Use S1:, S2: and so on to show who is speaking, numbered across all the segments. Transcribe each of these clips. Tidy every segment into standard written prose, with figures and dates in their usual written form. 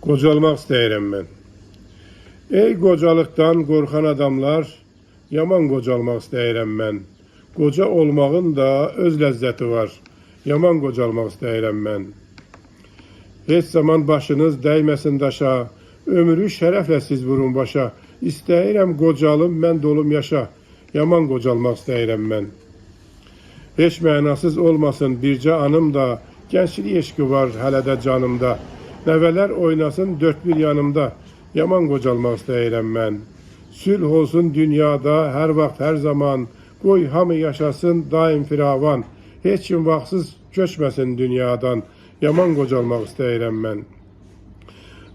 S1: Qocalmaq istəyirəm mən. Ey qocalıqdan qorxan adamlar, yaman qocalmaq istəyirəm mən. Qoca olmağın da öz ləzzəti var. Yaman qocalmaq istəyirəm mən. Heç zaman başınız dəyməsin daşa, ömrü şərəflə siz vurun başa. İstəyirəm qocalım, mən dolum yaşa. Yaman qocalmaq istəyirəm mən. Heç mənasız olmasın bircə anım da, gənclik eşqi var hələ də canımda. Nəvələr oynasın dörd bir yanımda, yaman qocalmaq istəyirəm mən. Sülh olsun dünyada hər vaxt, hər zaman, qoy hamı yaşasın daim firavan. Heç kim vaxtsız köçməsin dünyadan, yaman qocalmaq istəyirəm mən.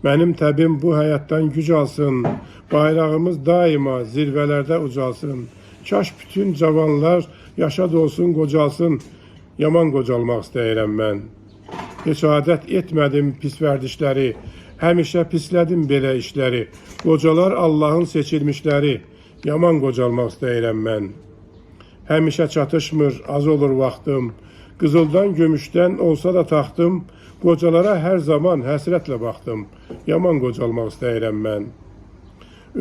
S1: Mənim təbim bu həyatdan güc alsın, bayrağımız daima zirvələrdə ucalsın. Kaş bütün cavanlar yaşa dolsun, qocalsın, yaman qocalmaq istəyirəm mən. Heç adət etmədim pis vərdişləri, həmişə pislədim belə işləri. Qocalar Allahın seçilmişləri, yaman qocalmaq istəyirəm mən. Həmişə çatışmır, az olur vaxtım. Qızıldan, gümüşdən olsa da taxtım, qocalara hər zaman həsrətlə baxdım. Yaman qocalmaq istəyirəm mən.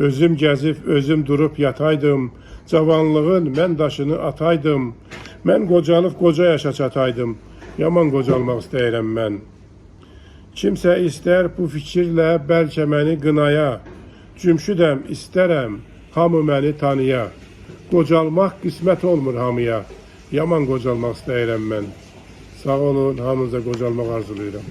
S1: Özüm gəzib, özüm durub yataydım. Cavanlığın mən daşını ataydım. Mən qocalıb qoca yaşa çataydım. Yaman qocalmaq istəyirəm mən. Kimsə istər bu fikirlə bəlkə məni qınaya. Cümşüdəm, istərəm hamı məni tanıya. Qocalmaq qismət olmur hamıya. Yaman qocalmaq istəyirəm mən. Sağ olun, hamınıza qocalmaq arzulayıram.